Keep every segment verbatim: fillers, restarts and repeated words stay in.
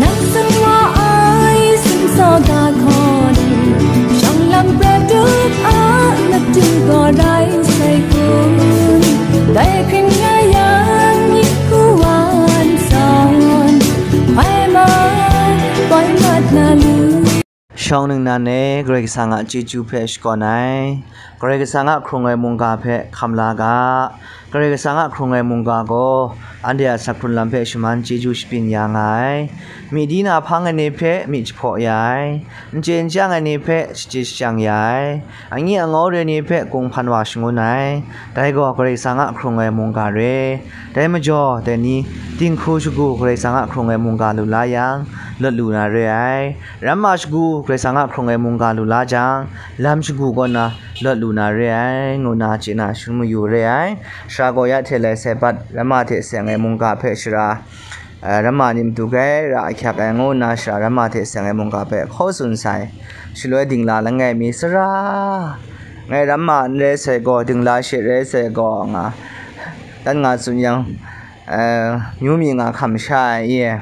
Nang san wa ai, sumsaw ga hkaw ni, shawng lam prat tup a, matu gaw rai sai kun, dai hkring nga yang, myit hku wa nhtawm, hpai ma, poi mat na lu. Shawng ningnan e Karai Kasang a chyeju hpe shakawn ai, Karai Kasang a hkrung ai mungga hpe hkam la ga. Karai Kasang a hkrung ai mungga gaw anhte a asak hkrun lam hpe shaman chyeju shabyin ya nga ai. Myi di na hpang ai ni hpe myi jahpaw ya ai, n chye n chyang ai ni hpe shachye shachang ya ai, angyi angau re ni hpe kung hpan wa shangun ai, dai gaw Karai Kasang a hkrung ai mungga re. Dai majaw, dai ni, dinghku shagu Karai Kasang a hkrung ai mungga lu la yang, lawt lu na re ai. Ramma shagu Karai Kasang a hkrung ai mungga lu la jang, lam shagu kaw na lawt lu na re ai, ngu na chye na shangun mayu re ai. Sara gaw ya hte lai sai bat, ramma hte seng ai mungga hpe shara, eh, ramma ni matu grai ra ahkyak ai, ngu nna shara ramma hte seng ai mungga hpe hkaw tsun sai. Shaloi dingla langai mi sara, ngai ramma n rai sai gaw, dingla she rai sai gaw, nga, dan nga tsun yang, eh, myu myi nga hkam sha ai, i,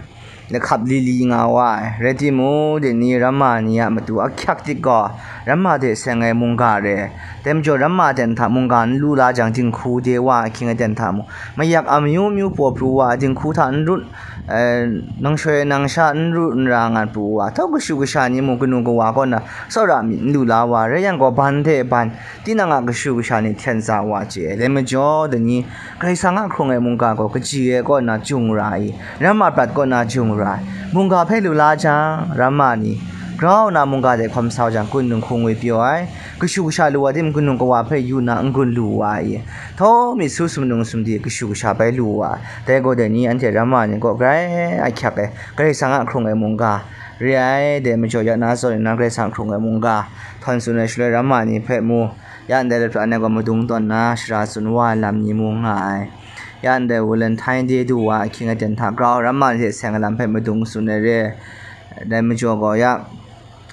lahkap li li nga wa ai. Rai timung, dai ni ramma ni a matu ahkyak dik gaw, ramma hte seng ai mungga re. Dai majaw, ramma ten hta mungga n lu la jang, dinghku de wa ahkying aten hta mung, mayak amyu myu paw pru wa, dinghku hta n rut, eh, nang shoi nang sha n ru n ra nga pru wa, htawk kashu kasha ni mung kanu kawa kaw na tsawra myit n lu la wa, rai yang gaw, ban hte ban, tinang a kashu kasha ni hten tsa wa chye ai. Dai majaw, dai ni Karai Kasang a hkrung ai mungga gaw kaji ai kaw na jung ra i, ramma prat kaw na jung ra ai. Mungga hpe lu la jang, ramma ni grau nna mungga de hkawm sa jang, kun dinghku ngwi pyaw ai. Kashu kasha lu wa tim, kanu kawa hpe yu na n-gun lu wa ai, htawk myit su sumnung sumdi kashu kasha bai lu wa ai. Dai gaw, dai ni anhte ramma ni kaw grai ahkyak ai, Karai Kasang a hkrung ai mungga re ai. Dai majaw, ya na zawn nna Karai Kasang a hkrung ai mungga htawn tsun ai shaloi, ramma ni hpe mu, ya ndai lapran ai gaw madung tawn nna shara tsun wa ai lam ni mu nga ai. Ya ndai Valentine Day du wa ahkying aten hta grau ramma ni hte seng ai lam hpe madung tsun ai re. Dai majaw gaw, ya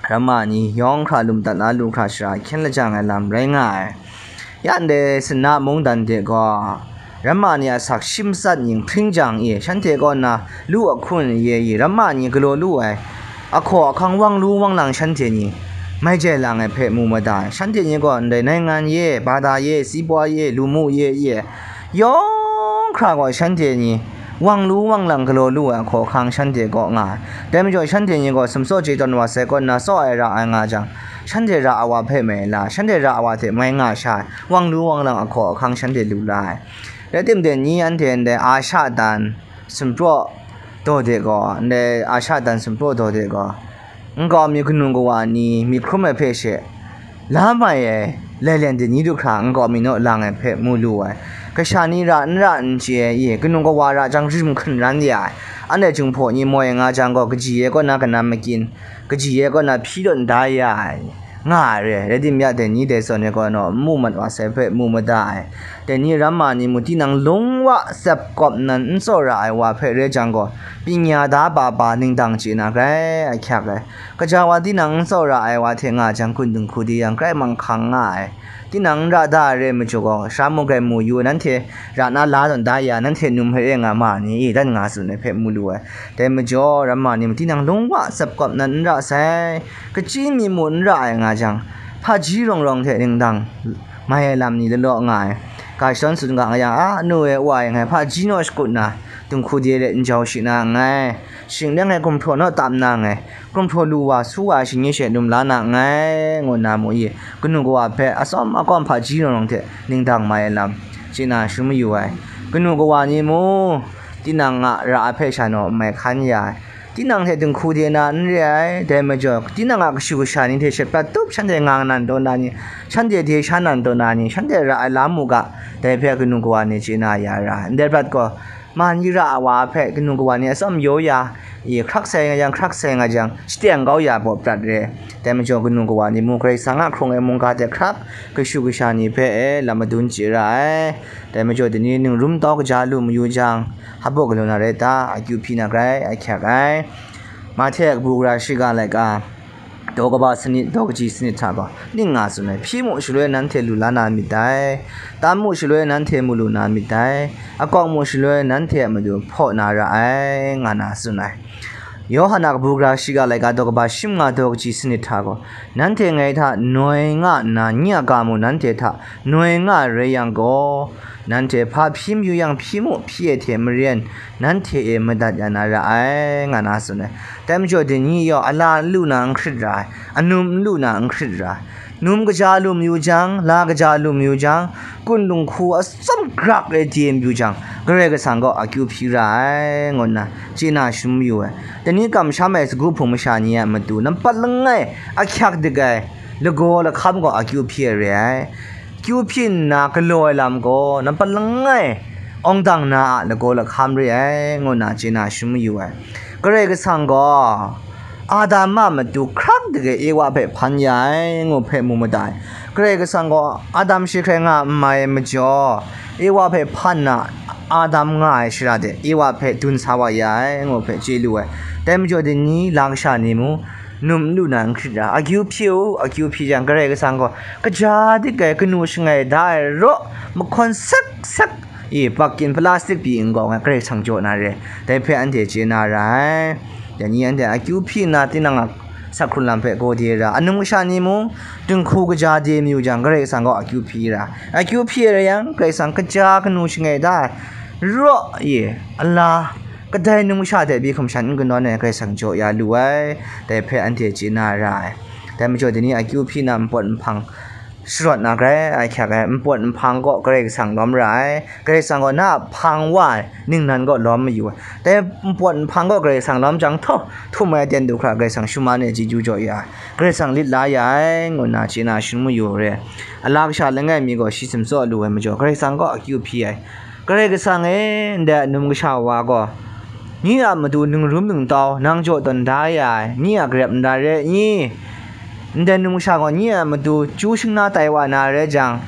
ramma ni yawng hkra lum dat na lu hkra shara hkyen lajang ai lam rai nga ai. Ya ndai Sinna mungdan de gaw, ramma ni a asak shi matsat ning hpring jang i, shanhte kaw na lu a hkun ye i, ramma ni galaw lu ai ahkaw ahkang wang lu wang lang shanhte ni mai jai lang ai hpe mu mada ai. Shanhte ni gaw ndai naingan ye, bada ye, sipwa ye, lu mu ye, ye, yawng hkra gaw shanhte ni wang lu wang lang galaw lu ai ahkaw ahkang shanhte kaw nga ai. Dai majaw, shanhte ni gaw sumsaw chye tawn wa sai kaw nna tsaw ai ra ai nga jang, shanhte ra ai wa hpe mai la, shanhte ra ai wa hte mai nga sha ai, wang lu wang lang ahkaw ahkang shanhte lu la ai. Rai timung, dai ni anhte ndai Asha dan sumpraw daw de gaw, ndai Asha dan sumpraw daw de gaw, nkau mi kanu kawa ni myit hkrum ai hpe she, la mai ai, lailen dini du hkra nkau mi naw lang ai hpe mu lu ai. Kasha ni ra n ra n chye ai, i, kanu kawa ra jang rim hkun ran ya ai. Anhte Jinghpaw ni moi nga jang gaw, kaji ai kaw na kanam makyin, kaji ai kaw na hpyi tawn da ya ai, nga ai re. Rai timung, ya dai ni dai zawn ai gaw naw, n mu mat wa sai hpe mu mada ai. Dai ni ramma ni mung tinang lung wa tsap kawp nan n tsawra ai wa hpe rai jang gaw, pyinya da ba ba ningdang chye na grai ahkyak ai. Kaja wa tinang n tsawra ai wa hte nga jang, kun dinghku di yang grai manghkang nga ai. Tinang n ra da ai re majaw gaw, sara mung grai mu yu, nanhte ra na la tawn da ya, nanhte num hpe rai nga ma ni i, dan nga tsun ai hpe mu lu ai. Dai majaw, ramma ni mung tinang lung wa tsap kawp nan n ra sai, kachyi mi mung n ra ai nga jang, hpaji rawng rawng hte ningdang mai ai lam ni lalaw nga ai. Ga shadawn tsun ga nga yang, a, anu e, wa e, ngai hpaji naw shakut na, dinghku de let n jau shi na nngai. Shing leng e gumhpraw naw tam na nngai. Gumhpraw lu wa, su wa ai shingni she lum la na nngai, ngu nna mu i, kanu kawa hpe atsawm akawm hpaji rawng rawng hte ningdang mai ai lam chye na shangun mayu ai. Kanu kawa ni mung, tinang a ra ai hpe sha naw n mai hkan ya ai. Tinang hte dinghku de na n re ai, dai majaw, tinang a kashu kasha ni hte shat prat tup shanhte nga nan taw na ni, shanhte de sha nan taw na ni, shanhte ra ai lam mu ga, dai hpe kanu kawa ni chye na ya ra ai. Ndai prat gaw, man yi ra ai wa hpe kanu kawa ni atsawm yaw ya, i, hkrak sai nga jang, hkrak sai nga jang, shateng kau ya baw prat re. Dai majaw, kanu kawa ni mung Karai Kasang a hkrung ai mungga hte hkrak, kashu kasha ni hpe e lam madun chye ra ai. Dai majaw, dai ni ningrum tau kaja lu mayu jang, hpa baw galaw na rai ta? Akyu hpyi na grai ahkyak ai. Mahte kabu gara shiga laika, daw kaba sanit, daw kaji sanit hta gaw, ning nga tsun ai. Hpyi mu shaloi nanhte lu la na myit dai, tam mu shaloi nanhte mu lu na myit dai, akawng mu shaloi nanhte a matu hpaw na ra ai, nga na tsun ai. Yawhan a kabu gara shiga laika daw kaba shi manga daw kaji sanit hta gaw, nanhte ngai hta noi nga nna, nye a ga mung nanhte hta noi nga ai rai yang gaw, nanhte hpa hpyi mayu yang hpyi mu, hpyi ai hte maren nanhte e madat ya na ra ai, nga na tsun ai. Dai majaw, dai ni yawng ala n lu na n hkrit ra ai, anum n lu na n hkrit ra ai. Num kaja lu mayu jang, la kaja lu mayu jang, kun dinghku atsawm grak e de mayu jang, Karai Kasang gaw akyu hpyi ra ai, ngu nna chye na shangun mayu ai. Dai ni kamsham ai sagu hpung masha ni a matu nampat langai ahkyak dik ai lagaw lahkam gaw akyu hpyi ai re ai. Kyu hpyi nna galaw ai lam gaw nampat langai awng dang na a lagaw lahkam re ai, ngu nna chye na shangun mayu ai. Karai Kasang gaw Adam a matu hkrak dik e Ewa hpe hpan ya ai, ngu hpe mu mada ai. Karai Kasang gaw Adam shi hkrai nga n mai ai majaw, Ewa hpe hpan nna Adam nga ai shara de Ewa hpe dun sa wa ya ai, ngu hpe chye lu ai. Dai majaw, dai ni la kasha ni mung, num n lu na n hkrit ra, akyu hpyi u, akyu hpyi jang, Karai Kasang gaw kaja dik ai kanu shangai da ai raw, mahkawn sek sek i, bakin plastic pyi n-gawng ai Karai Kasang jaw na re, dai hpe anhte chye na ra ai. Dai ni anhte akyu hpyi nna, tinang a sak hkrung lam hpe gaw de ra, anum kasha ni mung, dinghku kaja de mayu jang, Karai Kasang gaw akyu hpyi ra, akyu hpyi ai rai yang, Karai Kasang kaja kanu shangai da ai raw i, ala kadai num kasha hte pyi hkum shan n kanawn ai Karai Kasang jaw ya lu ai, dai hpe anhte chye na ra ai. Dai majaw, dai ni akyu hpyi na npawt nhpang sharawt na grai ahkyak ai, npawt nhpang gaw Karai Kasang lawm ra ai. Karai Kasang gaw na a hpang wa ai ningnan gaw lawm mayu ai. Dai npawt nhpang gaw Karai Kasang lawm jang, htaw htum ai aten du hkra Karai Kasang shu man e chyeju jaw ya ai, Karai Kasang lit la ya ai, ngu nna chye na shangun mayu re. Ala kasha langai mi gaw shi simtsaw lu ai majaw, Karai Kasang gaw akyu hpyi ai. Karai Kasang e, ndai anum kasha wa gaw, nye a matu ningrum ningtau nang jaw tawn da ya ai, nye a garep n da re i? Ndai num kasha gaw nye a matu chyu shingna tai wa na rai jang,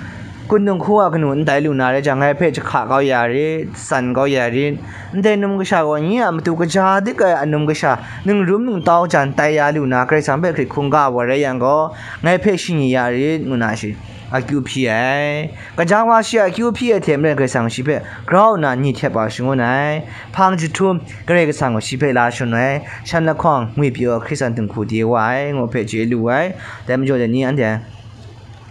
kun dinghku a kanu n tai lu na rai jang, ngai hpe jahka kau ya rit, san kau ya rit. Ndai num kasha gaw nye a matu kaja dik ai anum kasha ningrum ningtau jan tai ya lu na, Karai Kasang hpe hkrit hkungga wa rai yang gaw, ngai hpe shinyi ya rit, ngu na shi akyu hpyi ai. Kaja wa shi a akyu hpyi ai hte maren Karai Kasang shi hpe grau nna ni htep wa shangun ai. Hpang jahtum Karai Kasang gaw shi hpe la shangun ai. Shan lahkawng ngwi pyaw ai Hkristan dinghku de wa ai, ngu hpe chye lu ai. Dai majaw, dai ni anhte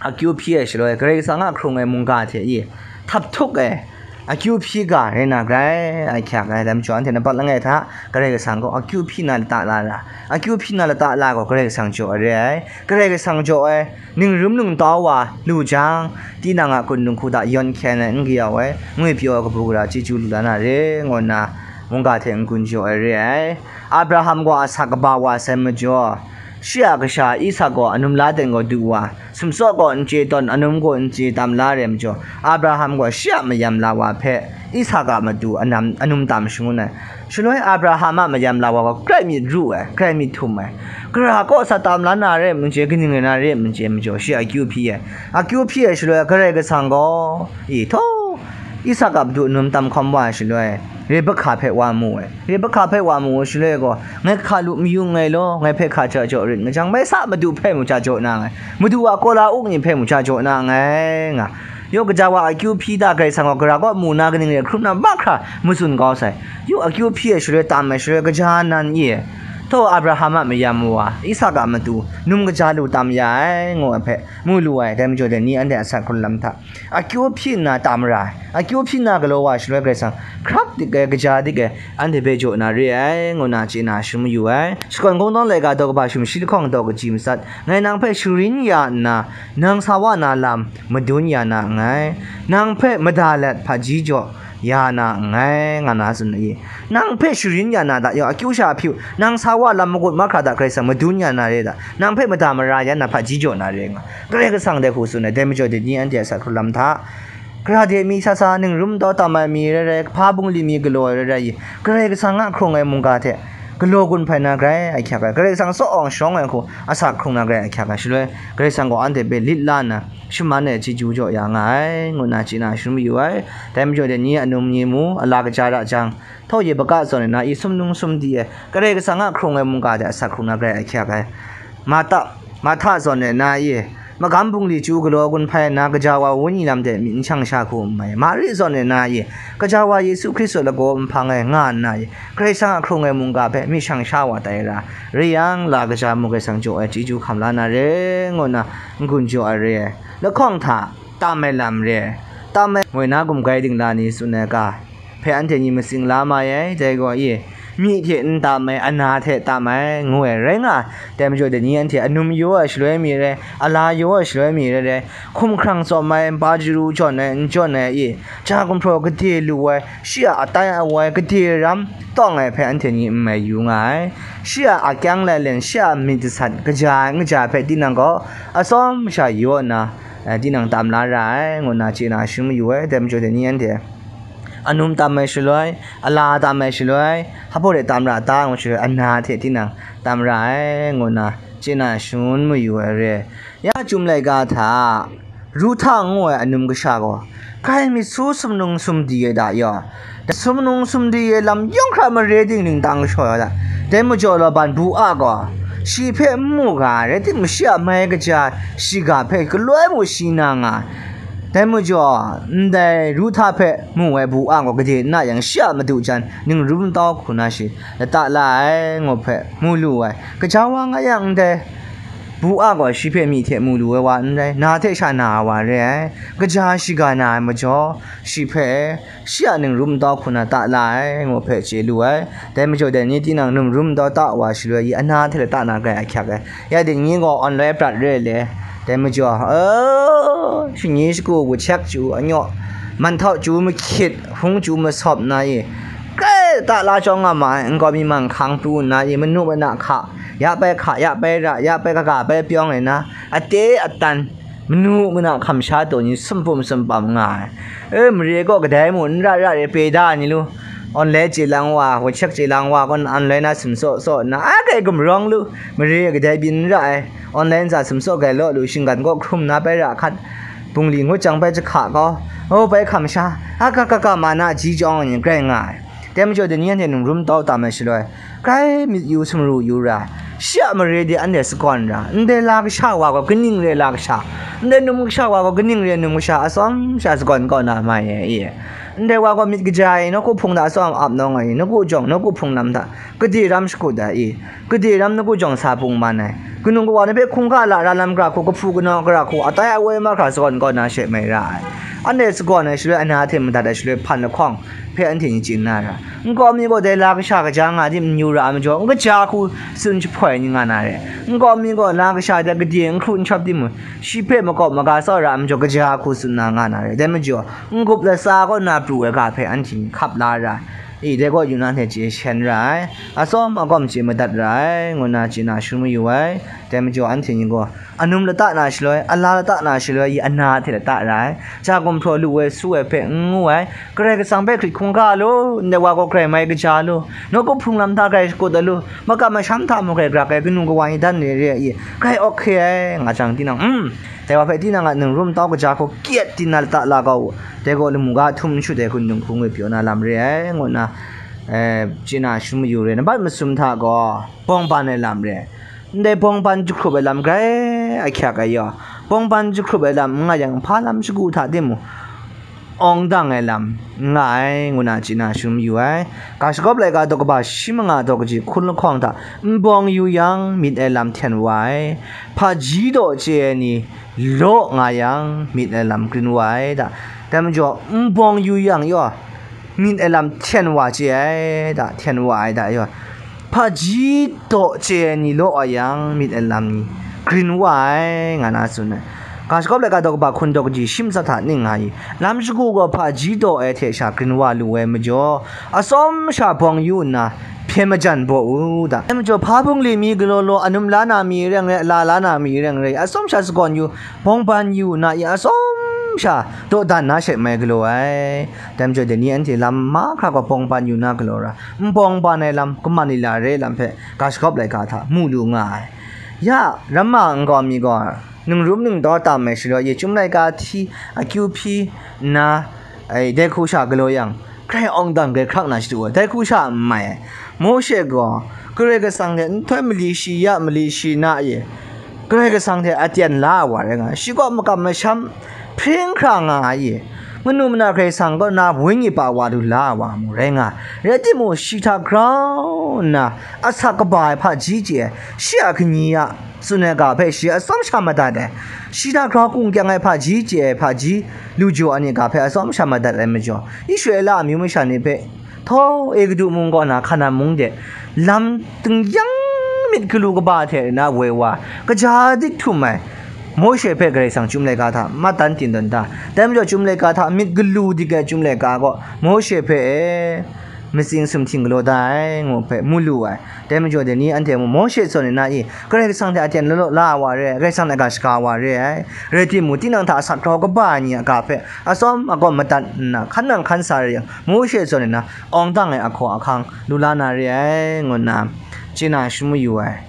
akyu hpyi ai shaloi, Karai Kasang a hkrung ai mungga hte i htap htuk ai akyu hpyi ga rai na grai, ahkyak ai. Dai majaw, anhte nampak langai hta Karai Kasang gaw akyu hpyi na lata la ra, akyu hpyi na lata la gaw Karai Kasang jaw ai re ai. Karai Kasang jaw ai, ningrum ningtau wa lu jang, tinang a kun dinghku hta yawn hkyen ai n kayau ai, ngwi pyaw ai kabu gara chyeju lu la na re, ngu nna mungga hte n-gun jaw ai re ai. Abraham gaw asak kaba wa sai majaw, shi a kasha Isak gaw anum la ten gaw du wa, sumsawk gaw n chye tawn, anum gaw n chye tam la re majaw, Abraham gaw shi a mayam la wa hpe Isak a matu anam, anum tam shangun ai. Shaloi Abraham a mayam la wa gaw grai myit ru ai, grai myit htum ai. Gara kaw sa tam la na re mung chye, kaning rai na re mung chye majaw, shi akyu hpyi ai. Akyu hpyi ai shaloi Karai Kasang gaw, i htaw, Isak a matu anum tam hkawm wa ai shaloi, Rebekah hpe wa mu ai. Rebekah hpe wa mu ai shaloi gaw, ngai hka lu mayu nngai law, ngai hpe hka ja jaw rit nga jang, mai sa madu hpe mu ja jaw na nngai, madu a kawla uk ni hpe mu ja jaw na nngai, nga. Yawng kaja wa akyu hpyi da, Karai Kasang gaw gara kaw mu na kaning re hkrum na mahkra matsun kau sai. Yawng akyu hpyi ai shaloi tam ai shaloi kaja nan e, htaw Abraham a mayam wa, Isak a matu, num kaja lu tam ya ai, ngu ai hpe mu lu ai. Dai majaw, dai ni anhte a sak hkrung lam hta akyu hpyi nna tam ra ai, akyu hpyi nna galaw wa shaloi Karai Kasang hkrak dik ai, kaja dik ai, anhte hpe jaw na re ai, ngu na chye na shangun mayu ai. Shakawn Kungdawn laika daw kaba sumshi lahkawng daw kaji matsat, ngai nang hpe sharin ya nna, nang sa wa na lam madun ya na nngai, nang hpe mada let hpaji jaw ya na nngai, nga na tsun ai. Nang hpe sharin ya na hta, yawng akyu sha hpyi u, nang sa wa lam magut mahkra hta Karai Kasang madun ya na re hta, nang hpe mada mara ya na hpaji jaw na re nga, Karai Kasang dai hku tsun ai. Dai majaw, dai ni anhte a sak hkrung lam hta, gara de mi sa sa, ningrum tau tam ai mi rai rai, hpa bungli mi galaw ai rai rai i, Karai Kasang a hkrung ai mungga hte galaw gun hpai na grai ahkyak ai, Karai Kasang tsaw awng shawng ai hku asak hkrung na grai ahkyak ai shaloi, Karai Kasang gaw anhte hpe lit la nna, shaman ai chyeju jaw ya nga ai, ngu na chye na shangun mayu ai. Dai majaw, dai ni anum ni mu, ala kaja ra jang, htaw Rebekah zawn ai na i sumnung sumdi ai, Karai Kasang a hkrung ai mungga hte asak hkrung na grai ahkyak ai. Mata, Mahta zawn ai na i Magam bungli chyu galaw gun hpai nna, kaja wa wenyi lam de myit n shang sha hku n mai. Mari zawn e na e, kaja wa Yesu Hkristu lagaw nhpang e nga nna e, Karai Kasang a hkrung ai mungga hpe myit shang sha wa tai ra, rai yang, la kaja mung Karai Kasang jaw ai chyeju hkam la na re, ngu nna n-gun jaw ai re ai. Lahkawng hta tam ai lam re ai, tam ai moi na gumgai dingla ni tsun ai ga hpe anhte ni matsing la mai ai, dai gaw, i, myi hte n tam ai, ana hte tam ai, ngu ai rai nga ai. Dai majaw, dai ni anhte anum yaw ai shaloi mi rai, ala yaw ai shaloi mi rai rai, hkum hkrang tsawm ai, npa jaru jawn ai, n jawn ai, i, ja gumhpraw gade lu ai, shi a atai awai gade ram tawng ai hpe anhte ni n mai yu nga ai. Shi a akyang lai len, shi a myit jasat kaja ai n kaja ai hpe tinang gaw atsawm sha yaw nna, eh, tinang tam la ra ai, ngu nna chye na shangun mayu ai. Dai majaw, dai ni anhte anum tam ai shaloi, ala tam ai shaloi, hpa de tam ra ta ngu shaloi, ana hte tinang tam ra ai, ngu nna chye na shangun mayu ai re. Ya Chyum laika hta Ruhta ngu ai anum kasha gaw, grai myit su sumnung sumdi ai da yaw, sumnung sumdi ai lam yawng hkra mare ting dingtang shaw ai da. Dai majaw, Laban bu a gaw shi hpe n mu ga ai, rai timung, shi a mai kaja shiga hpe galoi mung shi na nga ai. Dai majaw, ndai Ruhta hpe mu ai bu a gaw gade n na yang, shi a madu jan ningrum ntau hku na shi lata la ai, ngu hpe mu lu ai. Kaja wa nga yang, ndai bu a gaw shi hpe myi hte mu lu ai wa n rai, na hte sha na ai wa re ai. Kaja shiga na ai majaw, shi hpe shi a ningrum ntau hku na ta la ai, ngu hpe chye lu ai. Dai majaw, dai ni tinang ningrum ntau ta wa shaloi, i, ana hte lata na grai ahkyak ai. Ya dai ni gaw awn loi prat re le. Dai majaw, o, shanyi shagu, wuchek chyu, anyaw, manhtau chyu, mahkyit, hung chyu, masawp na i, grai ta la chyawng nga ma ai, nkau mi mang hkang pru nna i, manu mana hka, ya pai hka, ya pai ra, ya pai kaga pai pyawng ai na, ate atan, manu mana hkam sha taw ni sumpum sumpam nga ai. E, mare gaw kadai mung n ra ra re, pe da ni lu. Awn loi chye lang wa, wuchek chye lang wa, kawn awn loi na sumsaw saw nna, a kai gumrawng lu, mare kadai byin n ra ai. Awn loi ntsa sumsaw gai law lu, shinggan kaw hkrum na pai ra hkat, bungli ngut jang bai jahka kau, o, bai hkam sha, a ga ga ga ma na ji jawng ai ni grai nga ai. Dai majaw, dai ni anhte ningrum ntau tam ai shaloi, grai myit yu sumru yu ra, shi a mare de anhte sagawn ra, ndai la kasha wa gaw kaning re la kasha, ndai num kasha wa gaw kaning re num kasha, atsawm sha sagawn kau na mai ai e. Ndai wa gaw myit kaja e, nawku hpung hta atsawm ap nawng ai, nawku jawng, nawku hpung lam hta, gade ram shakut ai i, gade ram nawku jawng sa bung man ai, kanu kawa ni hpe hkungga lara lam gara hku, kahpu kanau gara hku, atai awoi mahkra sagawn kau na she mai ra ai. Anhte sagawn ai shaloi, ana hte madat ai shaloi, hpan lahkawng hpe anhte ni chye na ra. Nkau mi gaw dai la kasha kaja nga di n yu ra ai majaw, n kaja hku tsun jahpoi ni nga na re. Nkau mi gaw la kasha hta gade n hkru n shawp timung, shi hpe makawp maga tsau ra ai majaw, kaja hku tsun na nga na re. Dai majaw, n-gup latsa kaw na pru ai ga hpe anhte ni hkap la ra ai. I, dai gaw yu na hte chye shen ra ai, atsawm agawm chye madat ra ai, ngu nna chye na shangun mayu ai. Dai majaw, anhte ni gaw anum lata na shaloi, ala lata na shaloi, i, ana hte lata ra ai. Ja gumhpraw lu ai, su ai hpe n ngu ai, Karai Kasang hpe hkrit hkungga lu, ndai wa gaw grai mai kaja lu, nawku hpung lam hta grai shakut ai lu, makam masham hta mung grai grak ai, kanu kawa ni dan re re ai, i, grai awk hkye ai, nga jang tinang, um, dai wa hpe tinang a ningrum ntau kaja hku kyet di na lata la kau u. Dai gaw lamu ga htum n shut ai hkun dinghku ngwi pyaw na lam re ai, ngu nna, eh, chye na shangun mayu re. Nambat masum hta gaw bawng ban ai lam re. Ndai bawng ban jahkrup ai lam grai ahkyak ai yaw, bawng ban jahkrup ai lam n nga yang, hpa lam shagu hta timung, awng dang ai lam n nga ai, ngu na chye na shangun mayu ai. Ga shagawp laika daw kaba shi manga daw kaji hkun lahkawng hta, n bawng yu yang, myit ai lam hten wa ai, hpaji daw chye ai ni law nga yang, myit ai lam grin wa ai da. Dai majaw, n bawng yu yang yaw, myit ai lam hten wa chye ai da, hten wa ai da yaw, hpaji daw chye ai ni law wa yang, myit ai lam ni grin wa ai, nga na tsun ai. Ga shagawp laika daw kaba hkun daw kaji shi matsat hta ning nga i, lam shagu gaw hpaji daw ai hte sha grin wa lu ai majaw, atsawm sha bawng yu nna, hpyen majan baw u da. Dai majaw, hpa bungli mi galaw law, anum la na mi reng rai, ala la na mi reng rai, atsawm sha sagawn yu, bawng ban yu na i, atsawm sha dawdan na she mai galaw ai. Dai majaw, dai ni anhte lam mahkra gaw bawng ban yu na galaw ra, n bawng ban ai lam, kaman lila re ai lam hpe ga shagawp laika hta mu lu nga ai. Ya, ramma nkau mi gaw, ningrum ningdaw tam ai shaloi, i, Chyum laika hti akyu hpyi nna, ai, dai hku sha galaw yang, grai awng dang grai hkrak na shadu ai, dai hku sha n mai ai. Mawshe gaw Karai Kasang hte nhtoi mali shi ya, mali shi na e, Karai Kasang hte aten la ai wa rai nga ai. Shi kaw makam masham hpring hkra nga ai. Manu mana Karai Kasang kaw na wenyi pa wa du la ai wa mu rai nga ai. Rai timung, shi hta grau nna asak kaba ai hpaji chye ai, shi a kaji a tsun ai ga hpe shi atsawm sha madat ai. Shi hta grau kung kyang ai hpaji chye ai hpaji lu jaw ai ni ga hpe atsawm sha madat ai majaw, Israela amyu masha ni hpe Htaw, Egutu mung kaw na Hkanan mung de lam tinggyang myit galu kaba hte na woi wa, kaja dik htum ai Mawshe hpe Karai Kasang Chyum laika hta madan tin tawn da. Dai majaw Chyum laika hta myit galu dik ai Chyum laika gaw Mawshe hpe e, matsing sumhting galaw da ai, ngu hpe mu lu ai. Dai majaw dai ni anhte mung Mawshe zawn nna i, Karai Kasang hte aten law law la ai wa re ai, Karai Kasang hte ga shaga wa re ai. Rai timung, tinang hta asak grau kaba ai ni a ga hpe atsawm agawm madat nna, hkan nang hkan sa re yang, Mawshe zawn nna awng dang ai ahkaw ahkang lu la na re ai, ngu nna chye na shadawn mayu ai.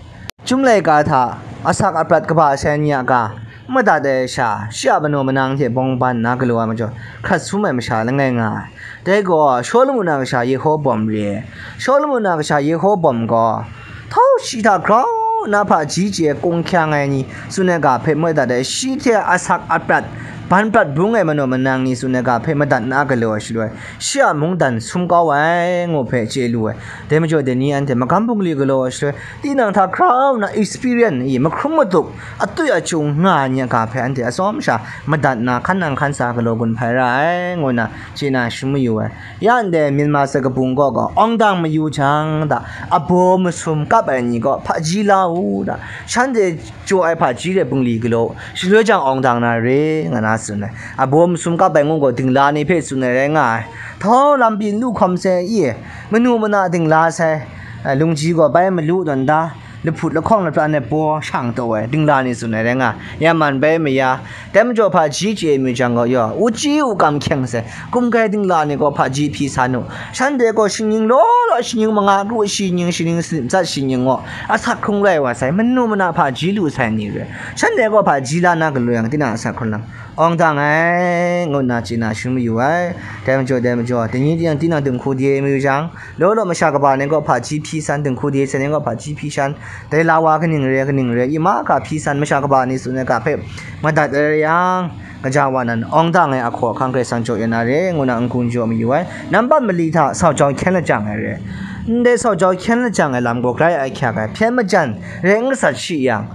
Chyum laika hta asak aprat kaba sai ni a ga madat ai sha, shi a manaw manang hte bawng ban nna galaw ai majaw, hkrat sum ai masha langai nga ai. Dai gaw Shawlumon a kasha Yehobawm re ai. Shawlumon a kasha Yehobawm gaw, htaw shi hta grau nna hpaji chye ai kung hkyang ai ni tsun ai ga hpe madat ai, shi hte asak aprat, ban prat bung ai manaw manang ni tsun ai ga hpe madat nna galaw ai shaloi, shi a mungdan sum kau ai, ngu hpe chye lu ai. Dai majaw dai ni anhte magam bungli galaw ai shaloi, tinang hta grau nna experience i mahkrum maduk, atui achyung nga ai ni a ga hpe anhte atsawm sha madat nna hkan nang hkan sa galaw gun hpai ra ai, ngu nna chye na shadawn mayu ai. Ya ndai Myanmar sai kabung kaw gaw awng dang mayu jang da, abaw masum kap ai ni gaw hpaji la u da, shanhte jaw ai hpaji hte bungli galaw, shaloi jang awng dang na re, nga na tsun ai. Abaw masum kap ai ngu gaw dingla ni hpe tsun ai rai nga ai. Htaw lam pyi n lu hkawm sai i, manu mana dingla sai, lungji gaw bai malu tawn da, lahput lahkawng lapran ai baw shang taw ai dingla ni tsun ai rai nga, ya man bai maya. Dai majaw hpaji chye ai mi jang gaw, ya, u chyi u kam hkyeng sai, kum kai dingla ni gaw hpaji hpyi san u. Shanhte gaw shingnying law law, shingnying manga kru, shingnying, shingnying sanit matsat, shingnying gaw asak hkrung rai wa sai, manu mana hpaji lu sai ni re. Shanhte gaw hpaji la na galaw yang, tinang asak hkrung lang awng dang ai, ngu nna chye na shadawn mayu ai. Dai majaw, dai majaw, dai ni tinang, tinang dinghku de mayu jang, law law masha kaba ni gaw hpaji hpyi san, dinghku de sai ni gaw hpaji hpyi san, dai la wa kaning re, kaning re, i mahka hpyi san, masha kaba ni tsun ai ga hpe madat ai yang, kaja wa nan awng dang ai ahkaw ahkang Karai Kasang jaw ya na re, ngu na n-gun jaw mayu ai. Nambat mali hta sau jau hkyen lajang ai re. Ndai sau jau hkyen lajang ai lam gaw grai ahkyak ai, hpyen majan rai n gasat shi yang,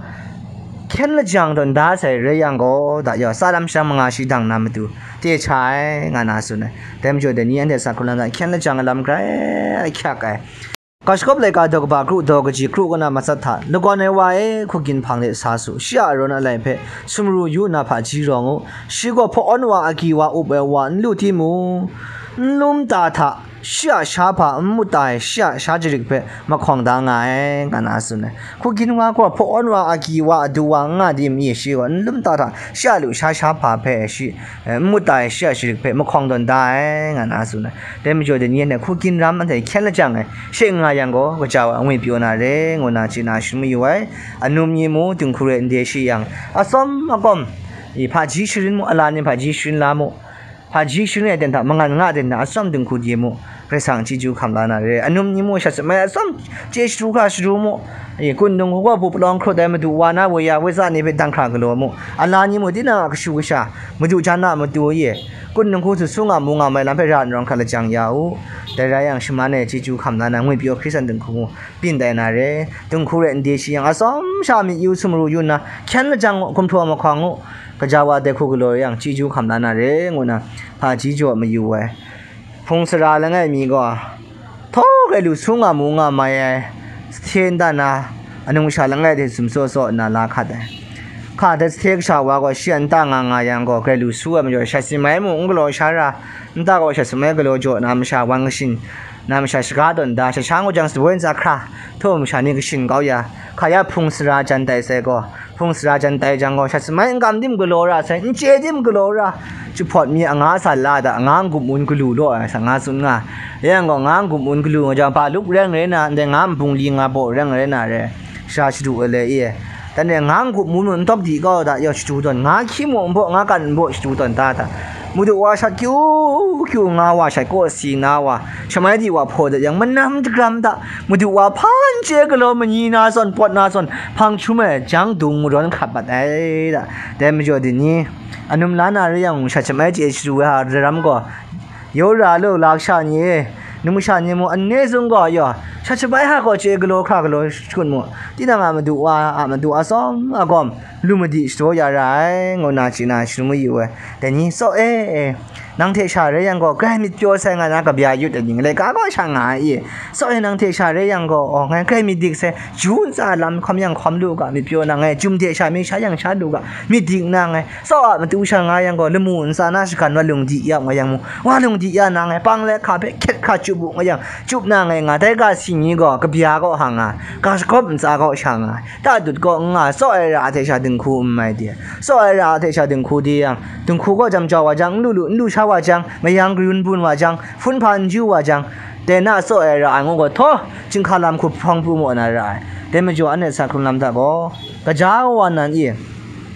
hkyen lajang tawn da sai rai yang gaw, da yaw, tsa lam shang manga shi dang na matu te cha ai, nga na tsun ai. Dai majaw dai ni anhte sa hkrung lam hta hkyen lajang ai lam grai ahkyak ai. Ga shagawp laika daw kaba kru daw kaji kru kaw na matsat hta, lagawn ai wa e, hkugin hpang de sa su, shi a arawn alai hpe sumru yu nna hpaji rawng u, shi gaw hpawn wa agyi wa up ai wa n lu timung, n lum ta hta, shi a sha hpa n mut ta ai, shi a sha jarik hpe mahkawng da nga ai, nga na tsun ai. Hkugin wa gaw hpawn wa agyi wa adu wa n nga di ma, shi gaw n lum ta hta, shi a lusha sha hpa hpe shi, eh, n mut ta ai, shi a jarik hpe mahkawng tawn da ai, nga na tsun ai. Dai majaw dai ni anhte hkugin ram anhte hkyen lajang ai, she nga yang gaw, kaja wa ngwi pyaw na re, ngu na chye na shadawn mayu ai. Anum ni mu, dinghku rai n de shi yang, atsawm agawm, i hpaji sharin mu, ala ni hpaji sharin la mu, hpaji sharin ai ten hta, mangan nga ai ten hta, atsawm dinghku de mu, Karai Kasang chyeju hkam la na re. Anum ni mu, shat samai atsawm chye shadu hkra shadu mu, i, kun dinghku gaw bu palawng hkrut ai madu wa na woi ya, woi tsa ni hpe dang hkra galaw mu, ala ni mu, tinang a kashu kasha, madu jan a matu e, kun dinghku htu su nga mu nga mai lam hpe ra nrawng hkra lajang ya u. Dai rai yang, shaman e chyeju hkam la na, ngwi pyaw Hkristan dinghku mu, byin tai na re. Dinghku rai n de shi yang, atsawm sha myit yu sumru yu nna, hkyen lajang u, gumhpraw mahkawng u, kaja wa dai hku galaw yang, chyeju hkam la na re, ngu na hpaji jaw mayu ai. Hpung sara langai mi gaw, htaw grai lu su nga mu nga mai ai, sahte nta na, anung sha langai hte sum saw saw nna la hkat ai. Hka hte sahte kasha wa gaw shi a nta nga nga yang gaw, grai lu su ai majaw, shat si mai mu n galaw sha ra, nta gaw shat si mai galaw jaw na masha wan kashin, na masha shaga tawn da, shat sha ngu jang, shaboi ntsa hkra, htaw masha ni kashin kau ya, hka ya hpung sara jan tai sai gaw, hpung sara jan tai jang gaw, shat samai n kam tim galaw ra sai, n chye tim galaw ra, jahpawt mi anga sa la da, anga n-gup mun galu law ai sa nga tsun nga. Yang gaw, anga n-gup mun galu nga jang, hpa lup reng rai na, ndai nga nbung li nga baw reng rai na re, sha shadu ai le e. Dan e, anga n-gup mun mun n tawk di kau da, yaw shadu tawn, nga hkyi mu n baw, nga kan n baw shadu tawn da da. Madu wa shat kyu kyu nga wa, shat kaw si na wa, shamai di wa hpaw dat yang, manam dagram da, Madu wa hpan chye galaw manyi na zawn, pawt na zawn, hpang htum ai jang dung marawn hkat mat ai da. Dai majaw dai ni, anum la na re yang, shat shamai chye sharu ai hta daram gaw, yawra lu lak sha ni e, numsha ni mung anhte zung gaw yaw, shat shabai hta gaw chye galaw hkra galaw shakut mu, tinang a Madu wa a madu a tsawm a gawm, lu madi shadaw ya ra ai, ngu na chye na sharum mayu ai. Dai ni, tsaw e, e, nang hte sha rai yang gaw, grai myit pyaw sai nga na kabya yut ai ni, laika gaw sha nga ai i? Tsaw e, nang hte sha rai yang gaw, aw, ngai grai myit dik sai, ju ntsa lam hkawm yang hkawm lu u ga, myit pyaw na ngai, jum hte sha mi sha yang sha lu u ga, myit dik na ngai, tsaw a matu sha nga yang gaw, lamu ntsa na shagan wa lung di ya nga yang mu, wa lung di ya na ngai, pang le hka hpe hkyet hkra chyup u nga yang, chyup na ngai nga, dai ga si ni gaw, kabya gaw hang nga, ga shagawp ntsa gaw sha nga, ta dut gaw n nga, tsaw ai ra hte sha dinghku n mai de, tsaw ai ra hte sha dinghku de yang, dinghku gaw jam jau wa jang, n lu lu, n lu sha wa jang, mayang kayun bun wa jang, hpun hpa n ju wa jang, dai na tsaw ai ra ai ngu gaw, htaw, chyinghka lam hku hpawng pru maw na ra ai. Dai majaw, anhte sa hkrung lam hta gaw, gaja wa nan i,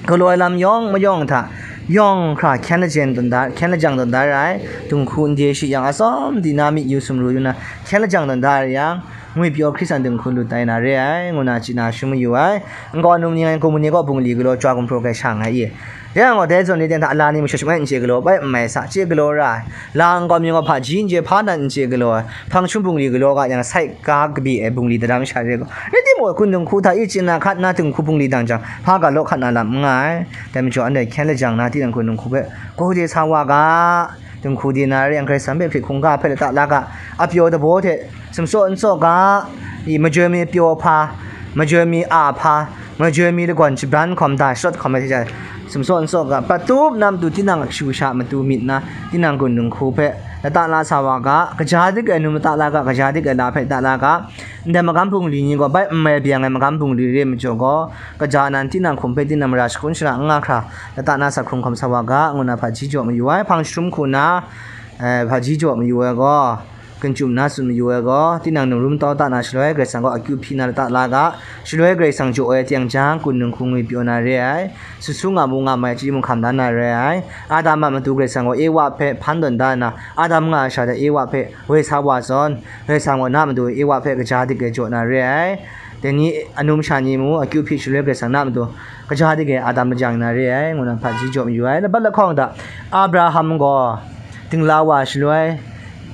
galaw ai lam yawng mayawng hta, yawng hkra hkyen lajang tawn da, hkyen lajang tawn da ra ai, dinghku n de shi yang, atsawm di na myit yu sumru yu na, hkyen lajang tawn da ra yang, ngwi pyaw Hkristan dinghku lut tai na re ai, ngu na chye na sharum mayu ai. Nkau num ni ngai, Kumuni kaw bungli galaw, chywa gumhpraw grai sha nngai i? Dai yang gaw, dai zawn ni dai hta ala ni masha shamai n chye galaw, bai n mai sa, chye galaw ra ai. La nkau mi gaw hpaji n chye, hpa nan n chye galaw ai. Hpang htum bungli galaw ga yang, sai ga kabi ai bungli daram sha re gaw, rai timung, kun dinghku hta i chye na hkat na dinghku bungli dang jang, hpa ga law hkat na lam n nga ai. Dai majaw, anhte hkyen lajang na, tinang kun dinghku hpe, gaw de sa wa ga, dinghku de na re yang, Karai Kasang hpe hprit hkungga hpe lata la ga, a pyaw dabaw hte sumsaw n saw ga, i majoi mi pyaw hpa, majoi mi a hpa, majoi mi lagawn shabran hkawm da, sharawt hkawm ai hte sha, sumsaw n saw ga, prat tup na matu, tinang a kashu kasha matu myit na, tinang kun dinghku hpe lata la sa wa ga, kaja dik ai num lata la ga, kaja dik ai la hpe lata la ga, ndai magam bungli ni gaw bai n mai byang ai magam bungli re ai majaw gaw, kaja nan tinang hkum hpe tinang mara shakun shara n nga hkra, lata na sa hkrung hkawm sa wa ga, ngu na hpaji jaw mayu ai. Hpang jahtum hku na, eh, hpaji jaw mayu ai gaw, gun chyum na tsun mayu ai gaw, tinang ningrum tau ta na shaloi, Karai Kasang gaw akyu hpyi na lata la ga, shaloi Karai Kasang jaw ai tiang jang, kun dinghku ngwi pyaw na re ai, su su nga mu nga mai chyeju mung hkam da na re ai. Adam a matu Karai Kasang gaw Ewa hpe hpan tawn da nna, Adam nga ai sha de Ewa hpe woi sa wa zawn, Karai Kasang gaw na matu Ewa hpe kaja dik ai jaw na re ai. Dai ni anum sha ni mung akyu hpyi shaloi Karai Kasang na matu kaja dik ai Adam lajang na re ai, ngu na hpaji jaw mayu ai. Labat lahkawng hta Abraham gaw dingla wa shaloi,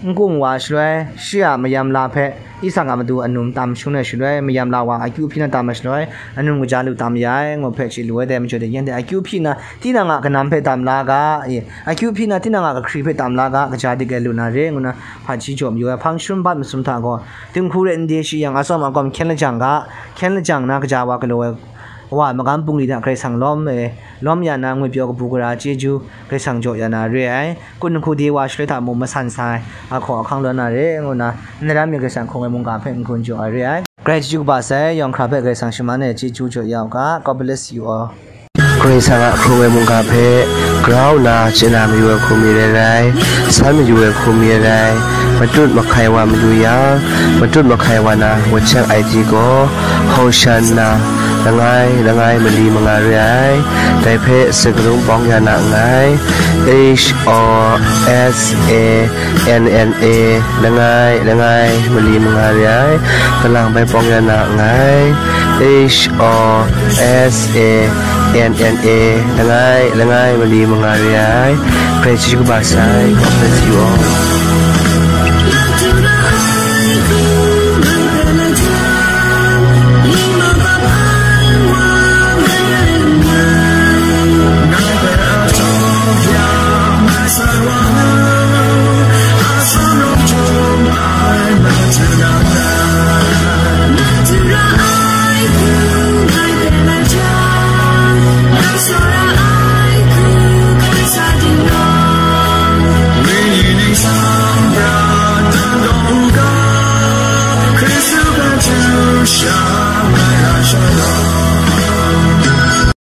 n-gung wa shaloi, shi a mayam la hpe Isak a matu anum tam shangun ai shaloi, mayam la wa akyu hpyi na tam ai shaloi, anum kaja lu tam ya ai, ngu hpe chye lu ai. Dai majaw de, yen de akyu hpyi na tinang a kanam hpe tam la ga, e, akyu hpyi na tinang a kahkri hpe tam la ga, kaja dik ai lu na re, ngu na hpaji jaw mayu ai. Hpang jahtum bat masum hta gaw, dinghku rai n de shi yang, atsawm agawm hkyen lajang ga, hkyen lajang na kaja wa galaw ai wa, magam bungli hta Karai Kasang lawm e, lawm ya na, ngwi pyaw kabu gara chyeju Karai Kasang jaw ya na re ai. Kun dinghku de wa shaloi hta mung masan sa ai, ahkaw ahkang lawm na re, ngu na, ndai lam mi Karai Kasang hkrung ai mungga hpe n-gun jaw ai re ai. Grai chyeju kaba sai, yawng hkra hpe Karai Kasang shaman e chyeju jaw ya u ga. God bless you all. Karai Kasang a hkrung ai mungga hpe grau nna chye na mayu ai hku mi rai rai, san mayu ai hku mi rai rai, matut mahkai wa mayu yang, matut mahkai wa na WhatsApp I D gaw, Hosanna, langai, langai mali manga re ai, dai hpe sakarung pawng ya na nngai, H O S A N N A, langai, langai mali manga re ai, kalang bai pawng ya na nngai, H O S A N N A, langai, langai mali manga re ai, Karai chyeju kaba sai, God bless you all.